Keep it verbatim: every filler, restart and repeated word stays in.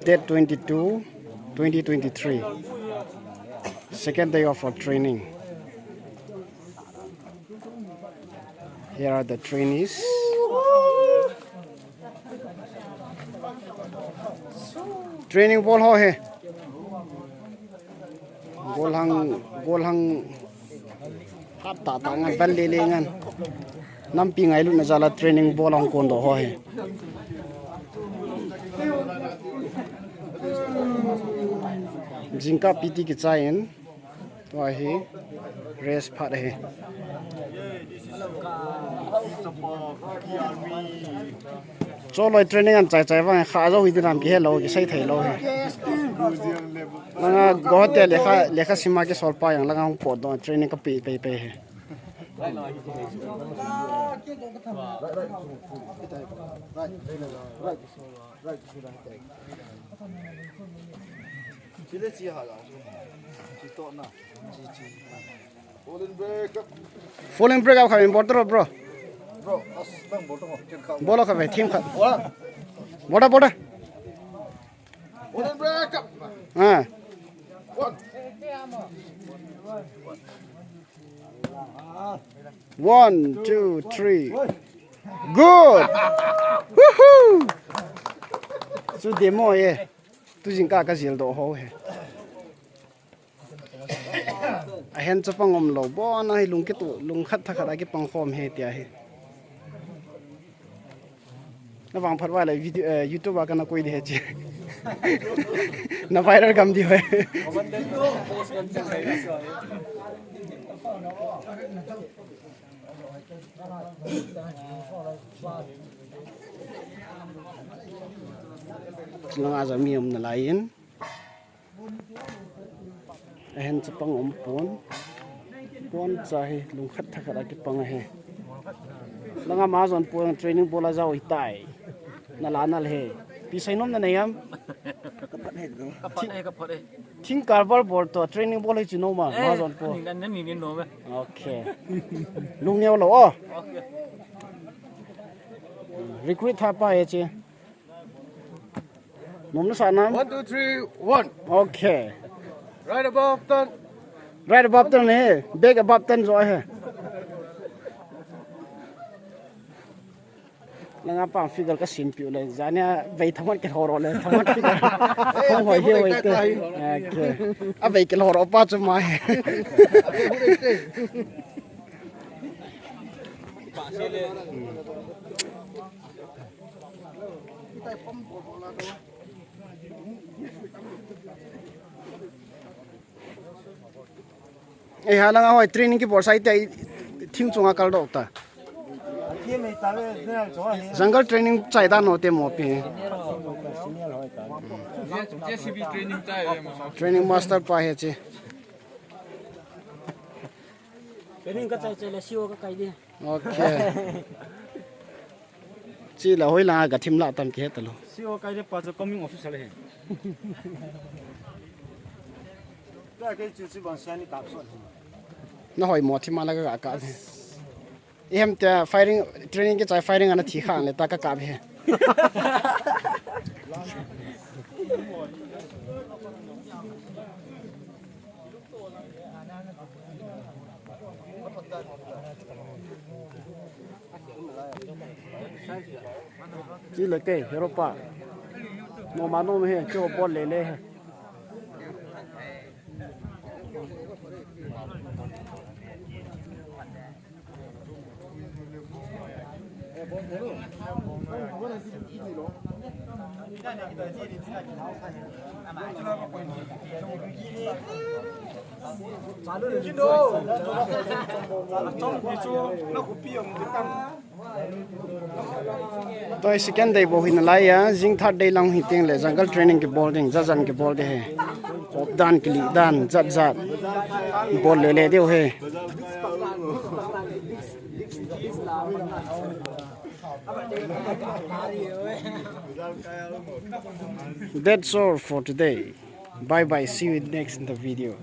Date twenty-two, twenty twenty-three. Second day of our training. Here are the trainees. Training bol ho he. Golhang, golhang. Hat tah tah ngan, val le le ngan. Nampi ngailutna jal a training bol a hung kondoh ho hi. Jingkah P T kichai in. Tua hi rest phat ahi. Choloi training an chai chai vang kha jo hi dinam kihe lou, kisei thei lou hi. Langa go hotel lekha, lekha sima kisol pa jong langa hung potdoh training kape pe pe hi. Fall in break up. Fall in break up kha important, bro. Bro, as nang bol to, ken kha. Bol kha ve, team kha. Bol. Bol da, bol da. Fall in break up. Ah. One. One, two, three. Good. Woohoo. Chu demo e. Tu jingkah ka jildoh ho hi. Ahin chapang um lou, bon ahi lungkhat, lungkhat thakhat a kipang khom hi tia hi. Na vangphat uva le video, eh, YouTube a kana koi di hi chi. Na viral gam di ho hi. Langa jong mi um nalai in. Ahin chapang um pon. Pon cha hi lungkhat thakhat a kipang ahi. Langa Mahajon po training bol a jao hitai. Nala nal he. Pi seinom nanei am? Ka phot e, ka phot e. Thing karbar bol to training bol hi chi nom a, Mahajon po. Ni, ni, ni, ni nom e. Okay. Lungneo lou o. Okay. Recruit thapa hi chi. Nom nasa nam? One, two, three, one. Okay. Right above turn. Right above turn hi. Back above turn jo hi. Langa pang figure ka sim piu le. Jania vei thaman ke horo le. Thaman figure. Hong hoi hi hoi te. Okay. A vei ke horo pa chu mai. Eh, ha langa hoi training kibol sai te thing chunga kaldoh ta. Jungle training chai dan ho te mo pi. J C B training chai e mo. Training master pa hi chi. Training ka chai chai le C O ka kai di. Okay. Chi la hoi la ga thim la tam ke ta lo. C O kai de pa chu coming officer he. Ta ke chu chu bang siani kap so. Na hoi mo thim la ga ka. Ihem te firing training ke chai firing ana thi khang le ta ka kap he. Chi le kei, hero pa. Nom a nom he, chu bol le le he. Toi second day bou hi nalai a, jing third day lang hi teng le jungle training kibol ding, jat jat kibol ding he. Op dan, kili dan, jat jat. Bol le le diu he. That's all for today. Bye bye. See you next in the video.